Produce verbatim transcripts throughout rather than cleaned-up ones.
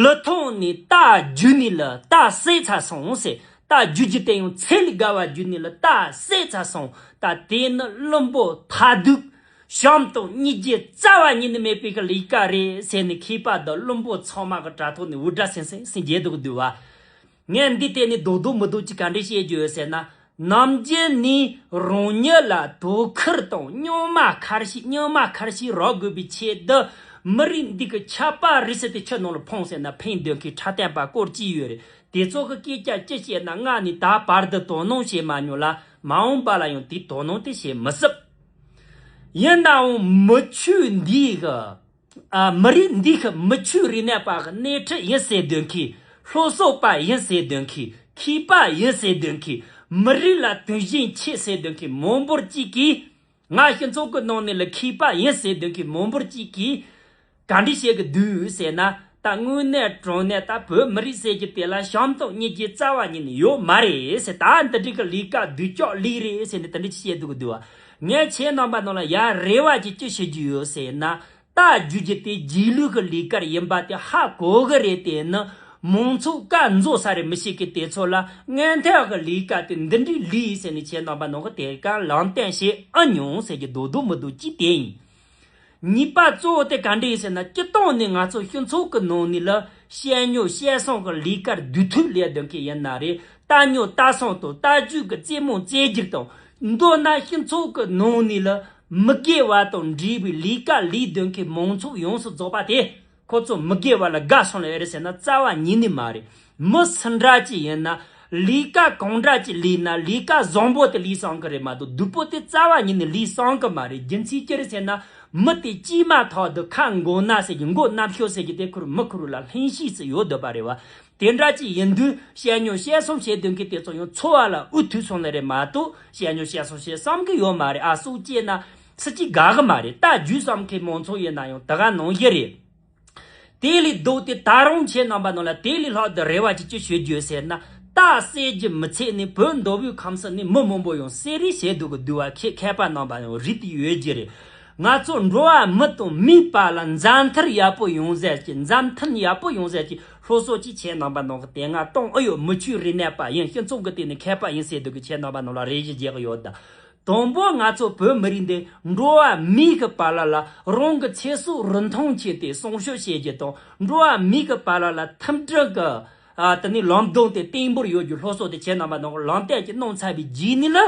ལུ་ཐོང་ནས་རྟ་རྒྱུག་ནས་ལ་རྟ་བསད་ཚར་སོང་ཟེར། རྟ་རྒྱུག་རྒྱུ་དེ་ཡང་ཚད་ལས་བརྒལ་བ་རྒྱུག་ནས་ལ་རྟ་བསད་ཚར་སོང་། ད་དེ་ནི་བླུན་པོ་ཐ་དུག་ཞོམ་དང་སྙིང་རྗེ་རྩ་བ་ཉིད་ནས་མེད་པའི་གི་ལས་ཀ་རེད་ཟེར་ནས་མཁས་པ་དང་བླུན་པོ་ཚང་མ་གི་དྲ་ཐོག་ནས་འུར་སྒྲ་སེང་སེང་སེང་རྒྱག་འདུག་འདུག་བ། ངས་འདི་ཐད་ནས་རྡོག་རྡོག་མི་རྡོག་ཅིག་ག་འདྲས་བཤད་རྒྱུ་ཡོད་ཟེར་ན། ནམ་རྒྱུན་ནས་རང་ཉིད་ལ་དོ་ཁུར་དང་རྙིང་མ་ཁར་ཤི་རྙིང་མ་ཁར་ཤི་རག་དགོས་པའི་ཆེད་དུ། མི་རིགས་འདི་གི་ཆད་པ་རེད་ཟེར་ཏེ་ཁྱི་ནང་ལ་འཕངས་ཟེར་ན་འཕངས་འདོད་མཁན་ཁྲ་ཐན་པ་སྐོར་གཅིག་ཡོད་རེད། དེ་ཚོ་གི་སྐད་ཆ་ཅི་བཤད་ན་སྔ་ནས་ད་བར་དུ་དོ་སྣང་བྱེད་མ་མྱོང་ལ་མ་འོངས་པ་ལ་ཡང་དེ་དོ་སྣང་དེ་བྱེད་མི་སྲིད། ཡིན་ནའང་མི་ཆོས་འདིའི་གི་ཨ། མི་རིགས་འདི་གི་མི་ཆོས་རིག་གནས་པ་གི་སྣེ་ཁྲིད་ཡིན་ཟེར་འདོད་མཁན། སློབ་གསོ་པ་ཡིན་ཟེར་འདོད་མཁན། མཁས་པ་ཡིན་ཟེར་འདོད་མཁན། མི་རིགས་ལ་དོན་སྙིང་ཆེ་ཟེར་འདོད་མཁན་མང་པོར་གཅིག་གིས། ང་སྤྱི་ཚོགས་ཀྱི་ནང་ནས་ལ་མཁས་པ་ཡིན་ཟེར་འདོད་མཁན་མང་པོར་གཅིག་གིས། ག་འདྲ་བཤད་གི་འདུག་ཟེར་ན། ད་དངོས་གནས་དྲང་གནས་ད་བོད་མི་རིགས་ཟེར་གྱི་དེ་ལ་བྱམས་དང་སྙིང་རྗེ་རྩ་བ་ཉིད་ནས་ཡོད་མ་རེད་ཟེར། ད་འདི་འདྲའི་གི་ལས་ཀ་སྡུག་ཅག་ལས་རེད་ཟེར་ནས་དེ་འདྲ་ཅིག་བཤད་འདུག་གི་འདུག་བ། ངས་ཁྱེད་རྣམ་པ་ནང་ལ་ཡ་རེ་བ་ཅིག་ཅི་ཞུ་རྒྱུ་ཡོད་ཟེར་ན། རྟ་རྒྱུག་རྒྱུ་དེ་རྗེས་ལུས་ཀྱི་ལས་ཀར་ཡིན་པ་དེ་ཧ་གོ་གི་རེད། དེ་ནི་མང་ཚོགས་ཀ་འཛོ་ས་རེད་མི་ཤེས་ཀི་དེ་ཚོ་ལ་སྔོན་ཐོག་གི་ལས་ཀ་དེ་འདི་འདྲའི་ལས་ཟེར་ནས་ཁྱེད་རྣམ་པ་ནང་གི་དེ་ག་ལམ་སྟོན་བྱེད་ཨ་མྱོང་ཟེར་གྱི་རྡོག་རྡོག་མི་རྡོག་ཅིག་དེ་ཡིན། གཉིས་པ་གཙོ་བོ་དེ་ག་འདྲ་ཡིན་ཟེར་ན། སྤྱིར་བཏང་ནས་ང་ཚོ་སྤྱི་ཚོགས་ཀྱི་ནང་ནས་ལ་བཤད་ཉོ་བཤད་ཚོང་གི་ལས་ཀར་དུས་ཐུག་ལས་དོན་གི་ཡིན་ན་རེད། ལྟ་ཉོ་ལྟ་ཚོང་དང་ལྟ་རྒྱུག་གི་རྩེད་མོ་རྩེད་རྒྱུག་དང་། མདོར་ན་སྤྱི་ཚོགས་ཀྱི་ནང་ནས་ལ་མི་དགེ་བ་དང་འབྲེལ་བའི་ལས་ཀ་ལས་དོན་གི་མང་ཚོགས་ཡོངས་སུ་རྫོགས་པ་དེ། ཁོ་ཚོ་མི་དགེ་བ་ལ་དགའ་སོང་ལ་ཨེ་རེད་ཟེར་ན་རྩ་བ་ཉིད་ནས་མ་རེད། མི་སུ་འདྲ་ཅིག་ཡིན་ན། ལས་ཀ་གང་འདྲ་ཅིག་ལས་ན་ལས་ཀ་བཟང་པོ་དེ་ལས་བསམ་གི་རེད་མ་གཏོགས་སྡུག་པོ་དེ་རྩ་བ་ཉིད་ནས་ལས་བསམ་གི་མ་རེད། རྒྱུ་མཚན་ཅི་རེད་ཟེར་ན། མི་དེ་སྐྱེས་མ་ཐག་ཏུ་ཁ་མགོ་ན་ཟེར་གྱི་མགོ་ན་ཤོ་ཟེར་གྱི་དེ་ཁུར་མི་ཁུར་ལ་ལྷིང་ཤིས་སུ་ཡོད་འདོད་པ་རེད་བ། དེ་འདྲ་ཅིག་ཡིན་དུས་བཤད་ཉོ་བཤད་གསུམ་བྱེད་དོན་གི་དེ་ཚོ་ཡང་འཚོ་བ་ལ་འུ་ཐུག་སོང་ལེ་རེད་མ་གཏོགས་བཤད་ཉོ་བཤད་གསུམ་བྱེད་བསམ་གི་ཡོད་མ་རེད། ཨ་སུ་སྐྱེས་ན་སུ་གཅིག་དགའ་གི་མ་རེད། ད་རྒྱུས་བསམ་མཁན་མང་ཚོགས་ཡིན་ན་ཡང་དེ་ག་ནང་བཞིན་རེད། དེ་ལས་ལྡོག་སྟེ་ད་རུང་ཁྱེད་རྣམ་པ་ནང་ལ་དེ་ལས་ལྷག་ཏུ་རེ་བ་ཅིག་ཅི་ཞུ་རྒྱུ་ཟེར་ན། རྟ་བསད་རྒྱུ་མི་ཚད་ནས་བོད་མདོ་དབུས་ཁམས་གསུམ་ནས་མི་མང་པོ་ཡང་བསད་རེས་བྱས་འདུག་གི་འདུག་བ། ཁྱེད་མཁས་པ་རྣམ་པ་ཡང་རིག་ཏུ་ཡོད་ཀྱི་རེད། ང་ཚོ་འགྲོ་བ་མི་དང་མིའི་བར་ལ་མཛའ་མཐུན་ཡག་པོ་ཡོང་ཟེར་གྱི་མཛའ་མཐུན་ཡག་པོ་ཡོང་ཟེར་གྱི་སློབ་གསོ་ཅིག་ཁྱེད་རྣམ་པ་ནང་གི་དེ་སྔ་གཏོང་ཨེ་ཡོད། མི་ཆོས་རིག་གནས་པ་ཡིན་སྤྱི་ཚོགས་ཀྱི་སྟེང་ནས་མཁས་པ་ཡིན་ཟེར་འདུག་གི་ཁྱེད་རྣམ་པ་ནང་ལ་རེ་ཞུ་རྒྱག་གི་ཡོད་ད། དང་པོ་ང་ཚོ་བོད་མི་རིགས་འདི་འགྲོ་བ་མིའི་གི་བར་ལ་ལ་རང་གི་ཚེ་སྲོག་རིན་ཐང་བྱས་ཏེ་སྲུང་སྐྱོབ་བྱེད་རྒྱུ་དང་འགྲོ་བ་མིའི་གི་བར་ལ་ལ་མཐུན་སྒྲིལ་གི་ཨ་དེ་ནི་ལམ་སྟོན་དེ་བརྟན་པོར་ཡོད་རྒྱུ་སློབ་གསོ་དེ་ཁྱེད་རྣམ་པ་ནང་གི་ལམ་སྟོན་གྱི་གནང་ཚར་བའི་རྗེས་ནི་ལ།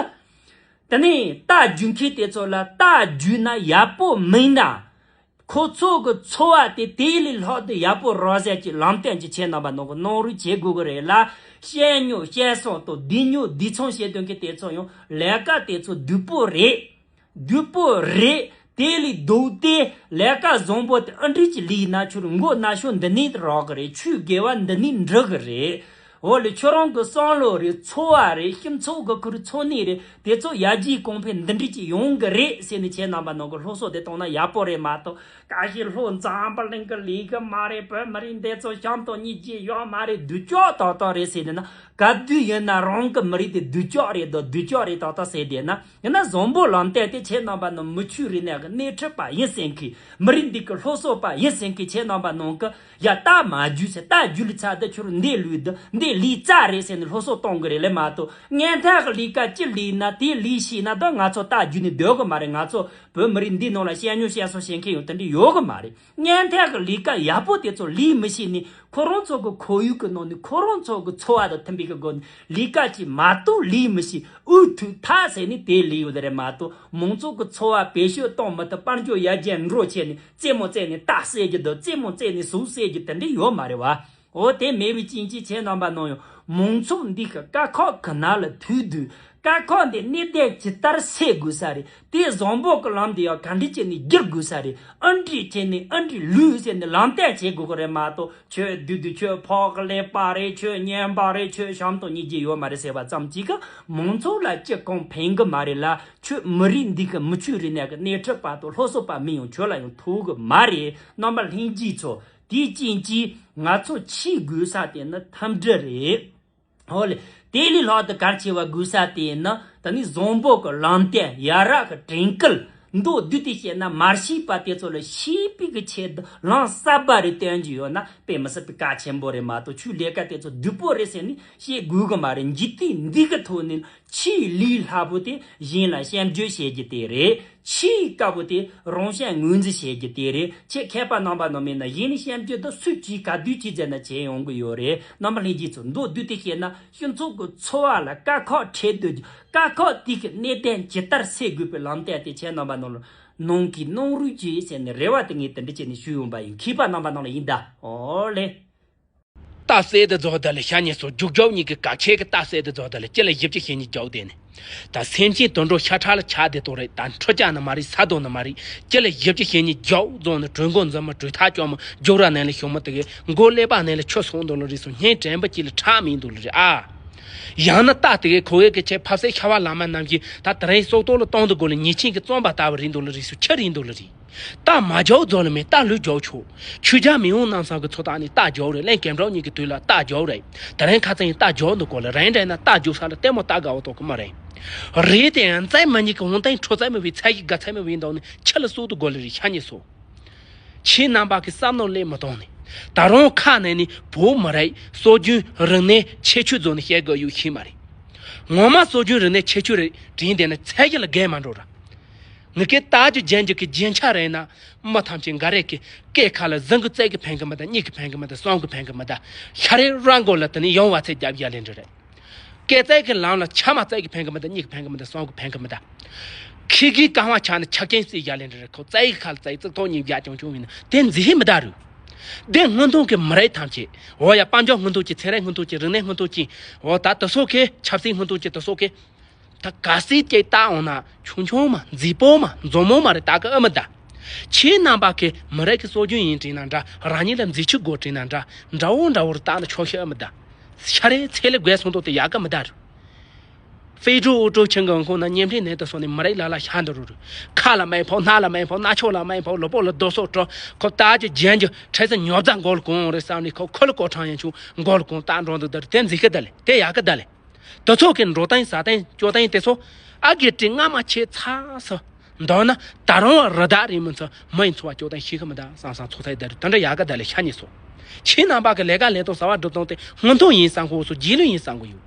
དེ་ནི་རྟ་རྒྱུག་མཁན་དེ་ཚོ་ལ་རྟ་རྒྱུག་ན་ཡག་པོ་མིན་ན། ཁོ་ཚོ་གི་འཚོ་བ་དེ་དེ་ལས་ལྷག་ཏུ་ཡག་པོ་རོགས་ཟེར་གྱི་ལམ་སྟོན་གྱི་ཁྱེད་རྣམ་པ་ནང་གི་གནང་རོགས་བྱེད་དགོས་ཀྱི་རེད་ལ། བཤད་ཉོ་བཤད་གསུམ་དང་བསྡད་ཉོ་བསྡད་ཚོང་བྱེད་དོན་གྱི་དེ་ཚོ་ཡང་ལས་ཀ་དེ་ཚོ་སྡུག་པོ་རེད། སྡུག་པོ་རེད། དེ་ལས་ལྡོག་སྟེ་ལས་ཀ་བཟང་པོ་དེ་ཨ་འདྲ་ཅིག་ལས་ན་ཁྱོད་མགོ་ན་ཤོ་འདི་ནས་རག་གི་རེད། ཆོས་དགེ་བ་འདི་ནས་འགྲུབ་གི་རེད། འོ་ལེ་ཁྱོད་རང་གི་བསམ་བློ་རེད། འཚོ་བ་རེད། སྤྱི་ཚོགས་ཀྱི་ཁུར་འཚོ་གནས་རེད། དེ་ཚོ་ཡར་རྒྱས་གོང་འཕེལ་འདི་འདྲ་ཅིག་ཡོང་གི་རེད་ཟེར་ནས་ཁྱེད་རྣམ་པ་ནང་གི་སློབ་གསོ་དེ་གཏོང་ན་ཡག་པོ་རེད་མ་གཏོགས། ཀ་ཤི་ལྷོ་འཛམ་བུ་གླིང་གི་ལས་གི་མ་རེད། བོད་མི་རིགས་འདི་ཚོ་བྱམས་དང་སྙིང་རྗེ་ཡོད་མ་རེད། སྡུག་ཅག་ཏག་ཏག་རེད་ཟེར་དེ་ན། ག་དུས་ཡིན་ན་རང་གི་མི་རིགས་དེ་སྡུག་ཅག་རེད་དོ། སྡུག་ཅག་རེད་ཏག་ཏག་ཟེར་དེ་ན། ཡིན་ན་བཟང་པོ་ལམ་སྟོན་དེ་ཁྱེད་རྣམ་པ་ནང་མི་ཆོས་རིག་གནས་ཀྱི་སྣེ་ཁྲིད་པ་ཡིན་ཟེར་མཁན། མི་རིགས་འདི་གི་སློབ་གསོ་པ་ཡིན་ཟེར་མཁན་ཁྱེད་རྣམ་པ་ནང་གི་ཡ་རྟ་མ་རྒྱུག་ཟེར། རྟ་རྒྱུག་ལས་ཚར་དུ་ཁྱོད་འདི་ལུས་དུ་འདི་ལུས་རྩ་རེད་ཟེར་ནས་སློབ་གསོ་གཏོང་གི་རེད་ལེ་མ་གཏོགས། སྔོན་ཐོག་གི་ལས་ཀ་ཅི་ལས་ན་དེ་ལས་ཤེས་ན་ད་ང་ཚོ་རྟ་རྒྱུག་ནས་སྡོད་གི་མ་རེད། ང་ཚོ་བོད་མི་རིགས་འདི་ནང་ལ་བཤད་ཉོ་བཤད་གསུམ་བྱེད་མཁན་ཡང་དེ་འདྲ་ཡོད་གི་མ་རེད། སྔོན་ཐོག་གི་ལས་ཀ་ཡག་པོ་དེ་ཚོ་ལས་མི་ཤེས་ནས་ཁོ་རང་ཚོ་གི་ཁོར་ཡུག་གི་ནང་ནས་ཁོ་རང་ཚོ་གི་འཚོ་བ་དང་མཐུན་པའི་གི་སྒོ་ནས་ལས་ཀ་ཅིག་མ་གཏོགས་ལས་མི་ཤེས། འུ་ཐུག་ཐག་ཟེར་ནས་དེ་ལས་ཡོད་རེད་མ་གཏོགས། མང་ཚོགས་ཀྱི་འཚོ་བ་བེད་སྤྱོད་གཏོང་མི་ཐུབ། དཔལ་འབྱོར་ཡར་རྒྱས་འགྲོ་བྱས་ནས་རྩེད་མོ་རྩེ་ནས་རྟ་བསད་རྒྱུ་དང་རྩེད་མོ་རྩེ་ནས་ཟོག་བསད་རྒྱུ་དེ་འདྲ་ཡོད་མ་རེད་བ། འོ་དེ་མེད་པའི་རྐྱེན་གྱིས་ཁྱེད་རྣམ་པ་ནང་ཡང་མང་ཚོགས་འདི་གི་དཀའ་ཁག་གི་ནང་ལ་ཐུག་དུས་དཀའ་ཁག་འདི་གནད་དོན་ཇི་ལྟར་སེལ་དགོས་ས་རེད། དེ་བཟང་པོ་གི་ལམ་དེ་ཡང་ག་འདྲ་བྱས་ནས་བསྒྱུར་དགོས་ས་རེད། ཨ་འདྲ་བྱས་ནས་ཨ་འདྲ་ལུས་ཟེར་ནས་ལམ་སྟོན་བྱེད་དགོས་ཀྱི་རེད་མ་གཏོགས། ཁྱོད་བདུད་བདུད། ཁྱོད་ཕག་གི་ཀླད་པ་རེད། ཁྱོད་གཉན་པ་རེད། ཁྱོད་བྱམས་དང་སྙིང་རྗེ་ཡོད་མ་རེད་ཟེར་བ་ཙམ་གྱིས་ཀྱང་མང་ཚོགས་ལ་ཅི་གང་ཕན་གི་མ་རེད་ལ། ཁྱོད་མི་རིགས་འདི་གི་མི་ཆོས་རིག་གནས་ཀྱི་སྣེ་ཁྲིད་པ་དང་སློབ་གསོ་པ་མིན་ཡང་ཁྱོད་ལ་ཡང་ཐོགས་གི་མ་རེད། རྣམ་པ་ལྷན་རྒྱས་ཚོ། དེའི་རྐྱེན་གྱིས་ང་ཚོ་ཆེས་དགོས་ས་དེ་ནི་མཐུན་སྒྲིལ་རེད། ཨོ་ལེ། དེ་ལས་ལྷག་ཏུ་གལ་ཆེ་བ་དགོས་ས་དེ་ནི་ད་ནི་བཟང་པོ་གི་ལམ་སྟོན། ཡ་རབས་ཀྱི་དྲན་སྐུལ། མདོར་བསྡུས་ཏེ་བཤད་ན་མ་ཤེས་པ་དེ་ཚོ་ལ་ཤེས་པའི་གི་ཆེད་དུ་ལམ་གསར་པ་རེ་སྟོན་གྱི་ཡོད་ན་དཔེ་མི་སྲིད་པའི་གལ་ཆེན་པོ་རེད་མ་གཏོགས། ཆོས་ལས་ཀ་དེ་ཚོ་སྡུག་པོ་རེད་ཟེར་ནས་བཤད་དགོས་གི་མ་རེད། འཇིག་རྟེན་འདི་གི་ཐོག་ནས་ཆེས་ལས་སླ་པོ་དེ་གཞན་ལ་སྐྱབས་བཅོལ་བྱེད་རྒྱུ་དེ་རེད། ཆེས་དཀའ་པོ་དེ་རང་སྐྱབས་ངོས་འཛིན་བྱེད་རྒྱུ་དེ་རེད། ཁྱེད་མཁས་པ་རྣམ་པ་རྣམས་མེད་ན་གཞན་ལ་སྐྱབས་བཅོལ་དེ་སུས་བྱས་ག་དུས་བྱས་ཟེར་ན་བྱས་ཡོང་གི་ཡོད་རེད། རྣམ་པ་ལྷན་རྒྱས་ཚོ། མདོར་བསྡུས་ཏེ་བཤད་ན་སྤྱི་ཚོགས་ཀྱི་འཚོ་བ་ལ་དཀའ་ཁག་འཕྲད་སྡོད་རྒྱུ། དཀའ་ཁག་དེ་གི་གནད་དོན་ཇི་ལྟར་སེལ་དགོས་པའི་ལམ་སྟོན་དེ་ཁྱེད་རྣམ་པ་རྣམས་ལ་གནང་གི་གནང་རོགས་གྱིས་ཟེར་ནས་རེ་བ་དེ་ངས་དེ་འདྲ་བྱས་ནས་ཞུས་ཡོང་པ་ཡིན། མཁས་པ་རྣམ་པ་རྣམས་ལ་ཡིན་ད། ཨོ་ལེ། རྟ་བསད་དེ་རྫོགས་ད་ལེ་ཤ་ཉེ་སོ་རྒྱུག་རྒྱོབ་གཉིས་ཀྱི་ག་ཆེ་གི་རྟ་བསད་དེ་རྫོགས་ད་ལེ་སྤྱི་ལ་བཞི་བཅུ་ཞེ་གཉིས་རྒྱོབ་དེ་ནི། ད་སེམས་ཅན་དུད་འགྲོ་ཤ་ཁྲག་ལ་ཆགས་བསྡད་དོ་རེད། ད་འཕྲུལ་ཆ་ནི་མ་རེད། ས་རྡོ་ནི་མ་རེད། སྤྱི་ལ་བཞི་བཅུ་ཞེ་གཉིས་རྒྱོབ་རྫོགས་ནི་གྲུ་མགོ་འཛིན་མ་གྲུ་ཐག་གཅོད་མ་རྒྱུག་ར་ནང་ལ་ཞུགས་མ་དེ་གི་མགོ་ཀླད་པ་ནང་ལ་ཆུ་སོང་འདུག་ལ་རེད་སོ། སྙིང་དྲན་པ་གཅིག་ལ་ཁྲག་མིན་འདུག་ལ་རེད་ཨ། ཡང་ན་རྟ་དེ་གའི་ཁོ་བོའི་གི་ཆེ་ཕབ་སའི་ཤ་བ་ལ་མ་ནམ་གྱིན་ད་དེ་རིང་སྲོག་ཐོག་ལ་གཏོང་དུ་དགོས་ལ་ཉེས་ཆེན་གྱི་བཙོན་པ་ལྟ་བུ་རེད་འདུག་ལ་རེད་སུ་ཁྱི་རེད་འདུག་ལ་རེད། རྟ་མ་རྒྱོབ་རྫོགས་ལ་མེད། རྟ་ལུས་རྒྱོབ་ཆོག་ཆོས་རྒྱལ་མེས་དབོན་རྣམ་གསུམ་གྱི་ཚོ་རྟགས་ནི་རྟ་རྒྱོབ་རེད། གླིང་གེ་འབྲོག་གཉིས་ཀྱི་དུས་ལ་རྟ་རྒྱོབ་རེད། དེ་རིང་ཁ་ཚན་ཡིན་རྟ་རྒྱོབ་འདུག་གོ་ལ་རིང་འདྲེན་ན་རྟ་རྒྱུག་ས་ལ་ལྟད་མོ་ལྟ་དགའ་བོ་དོ་གི་མ་རེད། རེད་དེ་ཡང་རྩེ་མ་ཉིད་ཀྱི་འོང་སྟེང་ཁྲོ་རྩེ་མི་བའི་ཚ་ཡི་དགའ་ཚ་མི་བའི་འདོག་ནི་ཁྱི་ལ་སུ་དུ་དགོས་ལ་རེད་ཤ་ཉེ་སོ། ཁྱེད་རྣམ་པ་གི་བསམ་བློ་ལས་མི་གཏོང་ནས། ད་རུང་ཁ་ནས་ནི་བོད་མི་རིགས་སྲོལ་རྒྱུན་རིག་གནས་ཁྱད་ཆོས་རྫོགས་ནས་བཤད་དགོས་ཡོད་ཤེས་མ་རེད། ངོ་མ་སྲོལ་རྒྱུན་རིག་གནས་ཁྱད་ཆོས་རེད་དྲན་བསྡད་ན་ཚད་གཞི་ལ་འགལ་མ་འགྲོ་ར། ངི་སྐད་རྟགས་ཀྱི་རྒྱན་གྱི་གི་རྒྱན་ཆ་རེད་ན་མི་ཐམས་ཅད་འགའ་རེ་གི་སྐད་ཁ་ལ་གཟིམ་གི་རྩེ་གི་ཕན་གི་མི་འདུག་གཉིད་གི་ཕན་གི་མི་འདུག་གསུམ་གི་ཕན་གི་མི་འདུག་ཤ་རེ་ར་མགོ་ལ་དེ་ནི་ཡང་བ་ཚེ་རྒྱབ་ཡ་ལེན་འདྲ་རེད། སྐད་རྩལ་གྱི་ལམ་ལ་ཆ་མ་རྩལ་གྱི་ཕན་གི་མི་འདུག་གཉིས་ཀྱི་ཕན་གི་མི་འདུག་གསུམ་གྱི་ཕན་གི་མི་འདུག་ཁྱི་གིས་རྐང་བ་ཆག་ནས་ཆག་རྐྱེན་སྲིད་ཡ་ལེན་འདྲ་རེད། ཁོ་རྩལ་གྱི་ཁ་ལ་རྩལ་གཙུག་ཐོག་གཉིས་བརྒྱ་ཅུང་ཆུང་ཡིན་ན་དེ་མཛེས་ཧི་མི་འདུག་རུ། དེ་སྔོན་ཐོན་གྱི་མི་རིགས་ཐམས་ཅད་འོ་ཡ་དཔལ་འབྱོར་སྔོན་ཐོན་གྱི་ཚན་རིག་སྔོན་ཐོན་གྱི་རིག་གནས་སྔོན་ཐོན་གྱི་འོ་ད་དེ་སོགས་ཀྱི་ཆབ་སྲིད་སྔོན་ཐོན་གྱི་དེ་སོགས་ཀྱི་ད་ག་སྲིད་ཀྱི་ལྟ་འོང་ན་ཆུང་ཆུང་མ་མཛེས་པོ་མ་མཛོ་མོ་མ་རེད་ད་གི་ཨ་མི་ད། ཁྱེད་རྣམ་པ་གི་མི་རིགས་ཀྱི་སྲོལ་རྒྱུན་ཡིན་དྲན་ན་འདྲ་རང་ཉིད་ལ་མཛེས་ཆུ་དགོས་དྲན་ན་འདྲ་འདྲ་བོ་འདྲ་བོར་བཏགས་ན་ཆོག་ཤི་ཨ་མི་ད། ཤ་རེ་ཚེ་ལ་དགོས་སོང་དོ་དེ་ཡག་གི་མི་ད་རུ། ཧྥེ་ཀྲུའུ་ཨུ་ཀྲུའུ་ཆིང་གི་ཁོང་ན་བརྙན་འཕྲིན་ནས་དུ་སོང་ནས་མི་རིགས་ལ་ལ་ཤ་འདི་རུ་རུ། ཁ་ལ་མེ་ཕོག་སྣ་ལ་མེ་ཕོག་སྣ་ཆོག་ལ་མེ་ཕོག་ལུས་པོ་ལ་རྡོ་སོགས་སྤྲོ་ཁོ་ལྟ་ཅི་རྒྱན་གྱི་ཁྲེ་ས་ཉོབ་རྫ་མགོ་ལ་གོང་རེད་བསམ་ནས་ཁོ་ཁོ་ལ་གོ་ཁྲང་ཡན་ཆུང་མགོ་ལ་གོང་ལྟ་འགྲོ་འདུག་ད་རུ་དེ་མཛེས་ཤི་ད་ལེ་དེ་ཡག་གི་ད་ལེ། དུ་ཚོགས་ཀྱི་འགྲོ་སྟངས་ཟ་སྟངས་སྤྱོད་སྟངས་དེ་ཚོ་ཨ་གི་དྲི་ང་མ་ཆེ་ཚ་ས། མདོར་ན་ད་རུང་རི་དྭགས་རིང་མི་ཚོ་མི་ཡི་འཚོ་བ་སྐྱོ་དང་ཤི་གི་མི་འདུག་བསམ་བསམ་ཚོ་ཚད་དེར་དེ་འདྲ་ཡག་ག་ད་ལས་ཤ་ཉེ་སོ། ཁྱེད་རྣམ་པ་གི་ལས་ཀ་ལས་དང་བྱ་བ་སྒྲུབ་སྟངས་དེ་སྔོན་ཐོན་ཡིན་བསམ་གོ་སོ་རྗེས་ལུས་ཡིན་བསམ་གོ་ཡོད།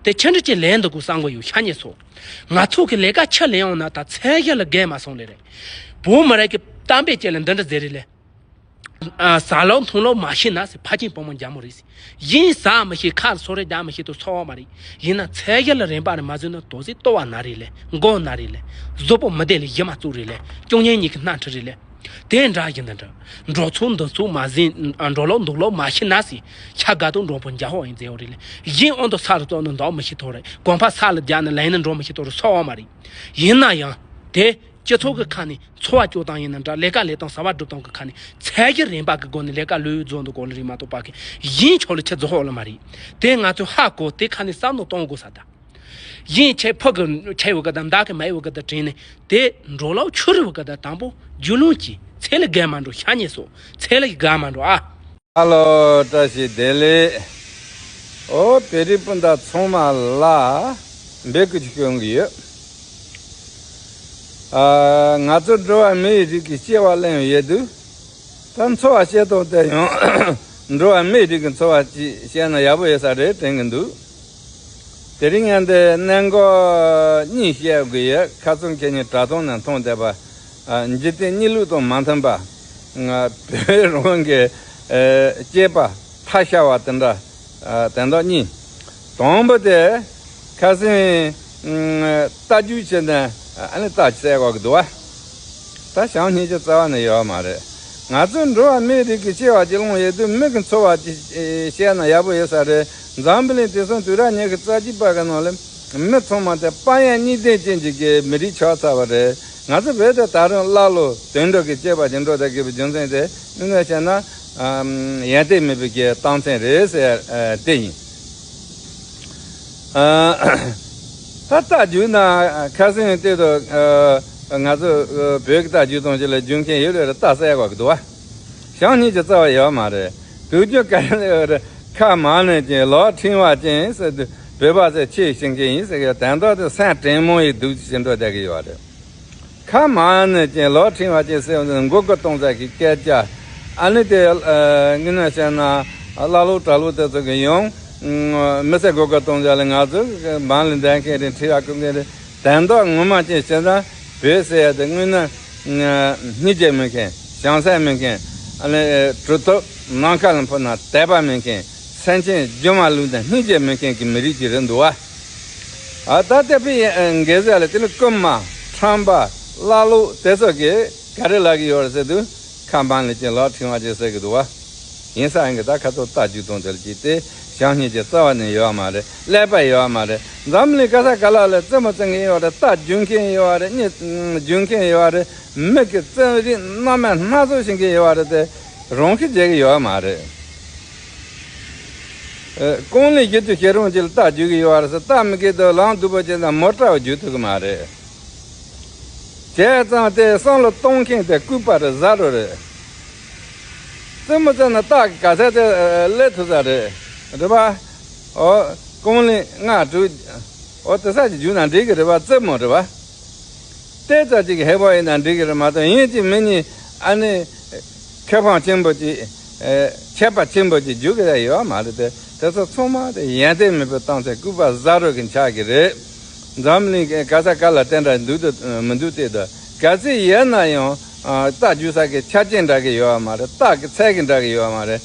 དེ་ཆི་འདྲ་ཅིག་ལས་འདུག་གོ་བསམ་གོ་ཡོད་ཤ་ཉེ་སོ། ང་ཚོ་གི་ལས་ཀ་ཆི་ལས་ཡོང་ན་ད་ཚད་གཞི་ལ་འགལ་མ་སོང་ལེ་རེད། བོད་མི་རིགས་ཀྱི་གཏམ་དཔེ་ཅིག་ལ་འདི་འདྲ་ཟེར་རེད་ལེ། ཟ་ལོག་འཐུང་ལོག་མ་ཤེས་ན་ཟེར་ཕ་ཆེན་བུ་མོ་རྒྱ་མོ་རེད་ཟེར། ཡིན་ཟ་མི་ཤེས་ཁ་སོ་རེ་རྒྱག་མི་ཤེས་དུ་ཚོགས་མ་རེད། ཡིན་ན་ཚད་གཞི་ལ་རིམ་པ་རེ་མ་བཟོས་ན་དོ་ཟེར་ལྟོ་བ་ན་རེད་ལེ་མགོ་ན་རེད་ལེ། གཟུགས་པོ་མི་བདེ་ལེ་ཡི་མ་བཙུགས་རེད་ལེ། སྐྱོན་ཉན་གཉིས་ཀྱི་སྣ་ཁྲིད་རེད་ལེ། དེ་འདྲ་ཡིན་ད་འདྲ། འགྲོ་ཚུགས་འདུག་ཚུགས་མ་ཟིན་འགྲོ་ལོག་འདུག་ལོག་མ་ཤེས་ན་ཟེར། ཤ་དགའ་དུ་འགྲོ་པོ་འཇའ་ཧོ་ཡིན་ཟེར་བ་རེད་ལེ། ཡིན་ཨོན་དུ་ས་རུ་ཙོག་ནི་འདོག་མི་ཤེས་ཐོ་རེད། གོམ་པ་ས་ལ་རྒྱག་ནི་ལན་ནི་འགྲོ་མི་ཤེས་ཐོ་རེད་ཚོགས་མ་རེད། ཡིན་ན་ཡང་དེ། སྤྱི་ཚོགས་ཀྱི་ཁ་ནས་འཚོ་བ་སྐྱོང་སྟངས་ཡིན་ན་འདྲ་ལས་ཀ་ལས་སྟངས་བྱ་བ་སྒྲུབ་སྟངས་ཀྱི་ཁ་ནས་ཚད་གཞི་རིམ་པ་གི་སྒོ་ནས་ལས་ཀ་ལུས་རྫོང་དུ་གོ་ལ་རིག་མ་གཏོགས་པ་གི་ཡིན་ཆོག་ལ་ཆེ་རྫོགས་ཧོག་ལ་མ་རེད། དེ་ང་ཚོས་ཧ་གོ་དེ་ཁ་ནས་བསམ་བློ་གཏོང་དགོས་ས་ད། ཡིན་ཆེ་ཕ་གི་ཆེ་བ་གི་དང་བདག་གི་མ་ཡི་བ་གི་དང་དྲན་ནས་དེ་འགྲོ་ལོག་ཆུ་རི་བ་གི་དང་དང་པོ་རྒྱུ་ལུང་གྱིས་ཚེ་ལ་རྒལ་མ་འགྲོ་ཤ་ཉེ་སོ་ཚེ་ལ་དགའ་མ་འགྲོ་ཨ། ཧ་ལོ་བཀྲ་ཤིས་བདེ་ལེགས། ཨོ་བོད་རིགས་སྤུན་ཟླ་ཚང་མ་ལ་འབོད་སྐུལ་ཞུ་གི་ཡོད། ཨ། ང་ཚོ་འགྲོ་བ་མིའི་རིགས་ཀྱི་སྐྱེ་བ་ལེན་ཡོད་དུས། ད་འཚོ་བ་སྐྱེལ་སྟངས་དེ་ཡང་འགྲོ་བ་མིའི་རིགས་ཀྱི་འཚོ་བ་ཅིག་བཤད་ན་ཡག་པོ་ཡོད་ས་རེད་དྲན་གྱི་འདུག་དེ་རིང་ངས་འདི་གནད་འགག་གཉིས་བཤད་དགོས་ཡོད། ཁ་སང་ཁྱེད་གཉིས་དྲ་ཐོག་ནས་མཐོང་བསྡད་པ། ཨ། འཇིག་རྟེན་གནས་ལུགས་དང་མ་མཐུན་པ། ང་བོད་རང་གི་ཨ་སྐྱེས་པ་ཐ་ཤལ་བ་དེ་འདྲ་ཨ་དེ་འདྲ་གཉིས། དང་པོ་དེ་ཁ་སང་ཨ་རྟ་རྒྱུག་བྱས་ནས་ཨ་ནི་རྟ་བསད་དགོས་ཀྱི་འདུག་བ། ད་བྱམས་སྙིང་རྗེ་རྩ་བ་ནས་ཡོད་མ་རེད། ང་ཚོ་འགྲོ་བ་མིའི་རིགས་ཀྱི་སྐྱེ་བ་གཅིག་ལོངས་ཡོད་དུས་མི་གི་འཚོ་བ་ཅིག་བཤད་ན་ཡག་པོ་ཡོད་ས་རེད། འཛམ་བུ་གླིང་དེང་སང་དུས་རབས་ཉི་ཤུ་རྩ་གཅིག་པ་གི་ནང་ལ་མི་ཚང་མ་དེ་དཔལ་ཡོན་གཉིས་ལྡན་ཅན་གྱི་གི་མི་རིགས་ཆགས་ཚར་བ་རེད། ང་ཚོ་བོད་དེ་ད་རུང་ཀླ་ཀློ་དུད་འགྲོ་གི་སྐྱེས་པ་ཅིག་འགྲོ་བསྡད་དགོས་པའི་རྒྱུ་མཚན་དེ་དངོས་གནས་བཤད་ན་ཨམ་ཡོན་ཏན་མེད་པའི་གི་རྟགས་མཚན་རེད་ཟེར་ཨ་དེ་ཡིན། ཨ། ད་རྟ་རྒྱུག་ན་ཁ་སང་ཡང་དེ་དུ་ཨ་ང་ཚོ་ཨ་བོད་ཀྱི་རྟ་རྒྱུག་སྟངས་ཅིག་ལ་རྒྱུག་མཁན་ཡོད་རེད། རྟ་བསད་དགོས་ཀྱི་འདུག་བ། བྱམས་སྙིང་རྗེ་རྩ་བ་ཡོད་མ་རེད། དུས་རྒྱུན་ག་རེ་ལབ་ཡོད་རེད། ཁ་མང་ནས་ཀྱང་ལོག་ཕྲེང་བ་ཅན་ཟེར་དུས་བོད་པ་ཚོས་ཆེས་ཤེས་མཁན་ཡིན་ཟེར་གི་ཡོད། དོན་དག་དེ་སེམས་དྲང་མོ་ཡི་འདུག་ཅེས་འགྲོ་བསྡད་ཀྱི་ཡོད་རེད། ཁ་མང་ནས་ཀྱང་ལོག་ཕྲེང་བ་ཅན་ཟེར་བ་འདི་མགོ་སྐོར་གཏོང་ས་གི་སྐད་ཆ། ཨ་ནི་དེ་ངོས་ནས་བཤད་ན་བླ་ལོག་གྲྭ་ལོག་དེ་ཚོ་གི་ཡང་མི་ཚེ་མགོ་སྐོར་གཏོང་ས་ལ་ང་ཚོ་འབངས་ལ་འདས་མཁན་རེད། ཁྲི་ཡག་སྐུ་མཁན་རེད། དོན་དག་ངོ་མ་ཅན་བྱས་ཙང་བོད་ཟེར་ཡ་དེ་དངོས་གནས་སྙིང་རྗེ་མེད་མཁན། བྱང་སེམས་མེད་མཁན། ཨ་ནི་གྲུབ་ཐོབ་ནམ་མཁའ་ལ་འཕུར་ན་དད་པ་མེད་མཁན། སེམས་ཅན་རྒྱུ་མ་ལུས་ན་སྙིང་རྗེ་མེད་མཁན་གྱི་མི་རིགས་ཅིག་རེད་འདུག་བ། ཨ་ད་ལྟ་བུའི་འགལ་ཟླ་ལ་དེ་ནི་རྐུན་མ། ཁྲམ་པ། བླ་ལོག་དེ་ཚོ་གིས་ག་རེ་ལབ་ཀྱི་ཡོད་རེད་ཟེར་དུས། ཁ་འབངས་ལ་ཅིག་ལོག་ཕྲེང་བ་ཅན་ཟེར་གྱི་འདུག་བ། ཡིན་ས་ཡིན་གྱི་ད་ཁ་ཐོག་རྟ་རྒྱུག་གཏོང་དེ་ལ་ཅིག་དེ་བྱམས་སྙིང་རྗེ་རྩ་བ་ནས་ཡོད་མ་རེད། ཀླད་པ་ཡོད་མ་རེད། འཛམ་གླིང་ག་ས་ག་ལ་ལ་རྩེད་མོ་རྩེ་མཁན་ཡོད་རེད། རྟ་རྒྱུག་མཁན་ཡོད་རེད། གཉིད་རྒྱུག་མཁན་ཡོད་རེད། མི་གི་རྩེད་རིགས་སྣ་མིན་སྣ་ཚོགས་ཤེས་མཁན་ཡོད་རེད་དེ། རང་ཤི་བྱེད་ཀྱི་ཡོད་མ་རེད། ཨ། རྐང་ལག་བཞི་བཅུ་ཞེ་གྲངས་ཅིག་ལ་རྟ་རྒྱུག་གི་ཡོད་རེད་ཟེར། རྟ་མི་རྒས་དུས་ལམ་སྡུག་པོ་བྱས་ན་མོ་ཊ་བ་རྒྱུག་ཐུབ་ཀྱི་མ་རེད། བྱས་ཙང་དེ་བསམ་བློ་གཏོང་མཁན་དེ་ལྐུགས་པ་རེད། ཟ་རོ་རེད། རྩེད་མོ་རྩེ་ན་རྟ་གི་ག་ཚད་དེ་སླེབས་ཐུབ་ས་རེད། རེད་པ། ཨོ། རྐང་ལག་ལྔ་དྲུག་ཨོ་དེ་ས་ཅིག་རྒྱུག་ན་འགྲིག་གི་རེད་པ། རྩེད་མོ་རེད་པ། ཏོག་ཙམ་ཅིག་ཧེ་བག་ཡིན་ན་འགྲིག་གི་རེད་མ་གཏོགས། ཡིན་གཅིག་མིན་གཉིས་ཨ་ནི་ཁེ་ཕན་ཆེན་པོ་ཅིག་ཨེ། ཆད་པ་ཆེན་པོ་ཅིག་རྒྱུག་གི་ཡོད་མ་རེད་དེ། དེ་ཚོ་ཚང་མ་དེ་ཡོན་ཏན་མེད་པའི་གཏམ་ཚེ་ལྐུགས་པ་ཟ་རོ་གི་ཆགས་ཀྱི་རེད། འཛམ་གླིང་གི་ག་ས་ག་ལ་དེ་འདྲ་འདུག་དང་མི་འདུག་དེ་དང་། གལ་སྲིད་ཡོད་ན་ཡང་ཨ། རྟ་རྒྱུག་ས་གི་ཆ་རྐྱེན་འདྲ་གི་ཡོད་མ་རེད། རྟ་གི་ཚད་གི་འདྲ་གི་ཡོད་མ་རེད།